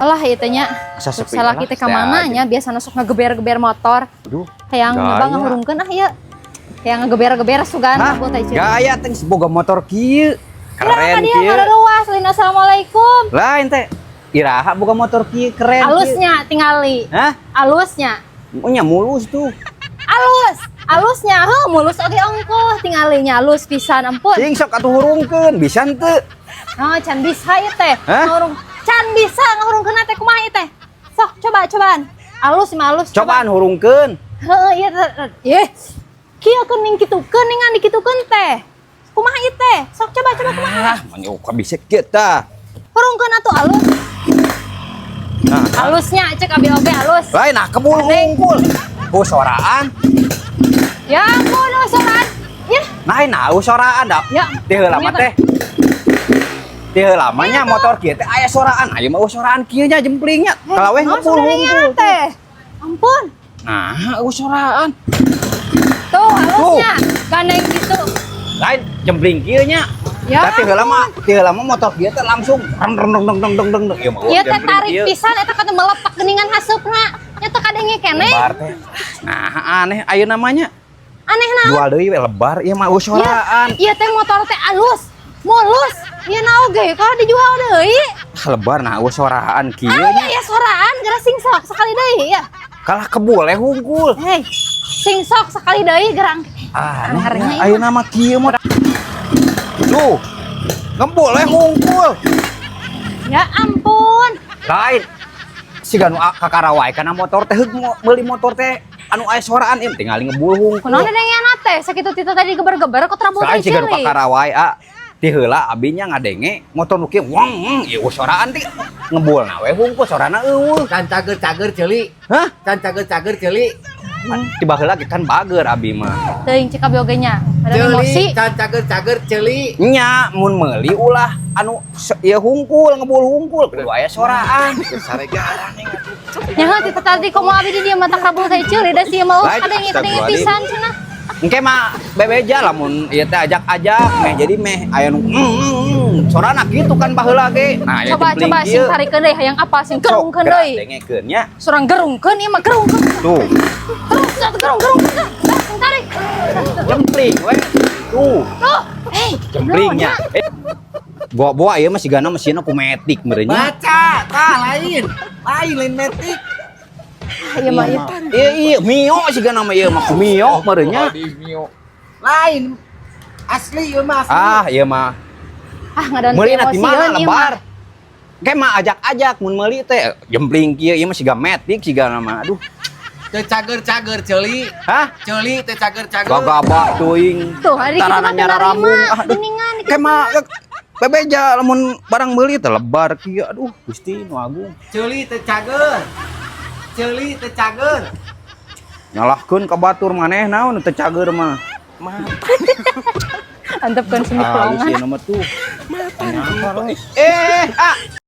Alah, ieu teh nya. Asa sepi Salah lah, kita ka teh mana aja. Nya, biasana sok ngageber-geber motor. Aduh. Hayang Gaya. nyoba ngahurungkeun ah ieu. Hayang ngageber-geber sugan Hah? aku teh ceuli. Gaya teh geus boga motor kieu. Keren dia kieu. Luas lain, assalamualaikum. Lain teh. Iraha boga motor kieu keren kieu? Alusnya tingali. Hah? Alusnya. Oh nya, mulus tuh. Alus. Alusnya, heuh, mulus oge ongkoh tingalinya, alus pisan, ampun. Cing sok atuh hurungkeun, bisa henteu? Oh, can bisa ieu teh. Hah? Ngahurung. Can bisa ngahurungkeun teh, kumaha ieu teh? Sok coba cobaan. Alus mah alus. Cobaan hurungkeun. Heeh, ieu teh. Ih. Kieu keuning kitukeun, ningan dikitukeun teh. Kumaha ieu teh? Sok coba coba kumaha? Ah, manyuk bisa kieu tah. Hurungkeun atuh alus. Nah, Alusnya cek abi oge alus. lain nah kebul hungkul. Oh, soraan. Ya ampun, oh, soraan. Ya, Nah, nah, oh, soraan dah. Ya. Teh heula mah teh. Teh heula mah nya motor kieu teh aya soraan. Aya mah oh, soraan kieu nya jemplingnya. Kalau we naon ngebul sebenarnya hungkul. Teh. Ampun. Nah, oh, soraan. Tuh, alusnya. Gandeng gitu. Lain jempling kieu nya. Ya Tapi heula mah motor kieu teh langsung reng reng reng reng reng reng. Ieu mah oh, Ieu teh jempling tarik kieu. Pisan eta kata meletak geuningan haseupna. Nya teh kadenge keneh. Lebar teh. Nah, aneh ayeuna namanya. Aneh naon? Jual deui we lebar ieu mah oh, soraan. Ieu teh motor teh alus, mulus. Ieu na oge kalau dijual deui. Ah, lebar nah oh, soraan kieu Ah, nya. Ya soraan geura sing sok sekali deui ya. Kalah kebul we hungkul. Hei, sing sok sekali deui gerang. Aneh, Anehnya ieu. Ayeuna mah kieu mah. Tuh. Ngebul we hungkul. Ya ampun. Lain. Siga nu kakara wae kana motor teh heug meuli motor teh anu aya soraan ieu tinggal ngebul hungkul. Kunaon dengean teh sakitu tita tadi geber-geber kok terabul Lain teh siga nu ceuli. Kakara wae ah. Ti heula abi nya ngadenge motor nu kieu wong wong ieu soraan teh ngebul na we hungkul sorana euweuh. Can cager-cager ceuli. Hah? Can cager-cager ceuli. Tiba heula ge kan bager abi mah. Teuing cek abi oge nya. Ada emosi. Ceuli, can cager-cager ceuli. Nya mun meuli ulah anu ieu hungkul ngebul hungkul kudu aya soraan. Saregaran. Nya heuh tita tadi komo abi di dieu mah tak rabul teh ceuli da sia mah Lain, kadenge kadenge astagfirullahaladzim. Pisan cenah. Engke mah bebeja lamun ieu teh ajak-ajak meh jadi meh aya nu sorana kitu kan baheula ge. Nah, aya Coba jempling coba sing kieu. Tarikeun deui, hayang apa sing Sok, gerungkeun gerak deui. Dengekeun nya. Surang gerungkeun ieu mah, gerungkeun. Tuh, Terus satu gerung gerung. Sing tarik. Jempling we. Tuh, Tuh. Eh, jemplingnya. Eh, bawa-bawa ieu mah sigana mesinna ku matic meureun nya. Baca, tah lain. Lain lain metik. Ieu mah ieu. Iya iya Mio sigana mah ieu mah ku Mio meureun nya. Lain. Asli ieu mah asli. Ah, ieu mah. Ah, ngadan Meuli na di mana emosieun ieu lebar. mah. Kayak mah ajak-ajak mun meuli teh jempling kieu ieu mah siga matic sigana mah. Aduh. Teu cager-cager ceuli. Hah? Ceuli teu cager-cager. Gagabah teuing. Tuh, hari kitu mah Tarana teu nyara narima. rambung. Aduh. Geuningan kitu. Kayak mah bebeja lamun barang meuli teh lebar kieu. Aduh, Gusti nu agung. Ceuli teu cager. Ceuli teu cager. Nyalahkeun ka batur maneh naon teu cager mah. Antepkeun seni Ah, pelongan. ieu mah tuh. Eh, ah.